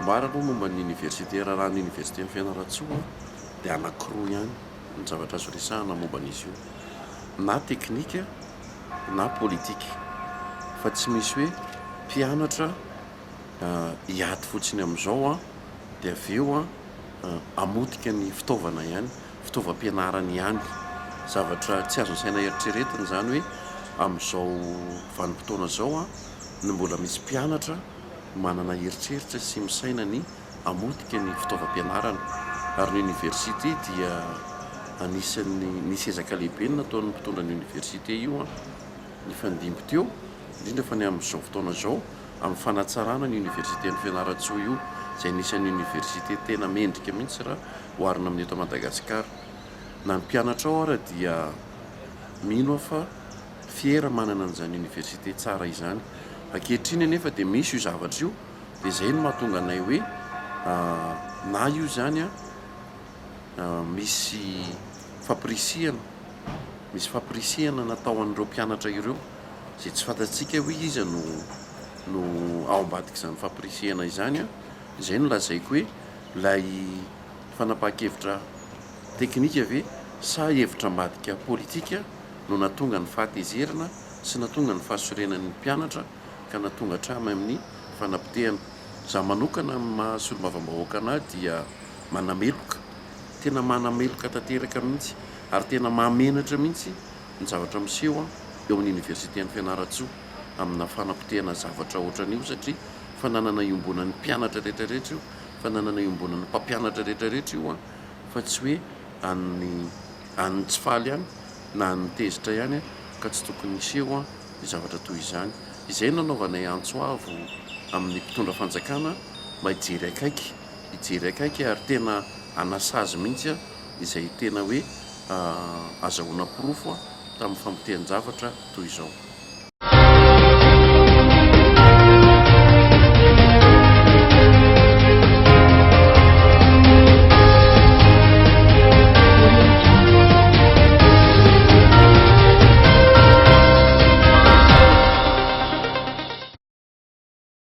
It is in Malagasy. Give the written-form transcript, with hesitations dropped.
ambara aloha momba ny université, raharahan'ny université-n'i Fianarantsoa dia anankiroa ihany ny zavatra azo resahana momba an'izy io, na teknika na politika, fa tsy misy hoe mpianatra hiady fotsiny amin'izao dia avy eo hamotika ny fitaovana ihany, fitaovam-pianarany ihany. Zavatra tsy azon'ny saina eritreretina izany hoe amin'izao vanim-potoana izao no mbola misy mpianatra manana eritreritra sy misaina ny hamotika ny fitaovam-pianarana. Ary ny oniversite dia anisan'ny nisy ezaka lehibe nataon'ny mpitondra ny oniversite io nifandimby teo, indrindra fa ny amin'izao fotoana izao, amin'ny fanatsarana ny oniversiten'i Fianarantsoa io, izay anisan'ny oniversite tena mendrika mihitsy raha oharina amin'ny eto Madagasikara. Na ny mpianatra ao ara dia mino aho fa fier manana an'izany oniversite tsara izany. Ankehitriny anefa dia misy io zavatra io dia izay no mahatonga anay hoe na io izany misy fampirisihana, misy fampirisihana natao an'ireo mpianatra ireo izay tsy fantatsika hoe iza no no ao ambadik'izany fampirisihana izany. Izay no lazaiko hoe ilay fanapahan-kevitra teknika ve sa hevitra ambadika politika no nahatonga ny fahatezerana sy nahatonga ny fahasorenan'ny mpianatra ka nahatonga hatramy amin'ny fanapotehana. Izaho manokana amin'ny maha solombavambahoaka anah dia manameloka, tena manameloka tanteraka mihitsy ary tena mahamenatra mihitsy ny zavatra miseho eo amin'ny oniversiten'i Fianarantsoa amina fanapotehana zavatra ohatran'io satria fananana iombonan'ny mpianatra rehetra rehetra io, fananana iombonan'ny mpampianatra rehetra rehetra io fa tsy hoe an'ny an'ny tsy faly ihany na an'ny tezitra ihany ka tsy tokony hiseho ny zavatra toy izany. Izay no nanaovanay antso avo amin'ny mpitondra fanjakana mba hijery akaiky, hijery akaiky ary tena hanasazy mihitsy izay tena hoe azahoana porofo tamin'ny famotehan-javatra toy izao.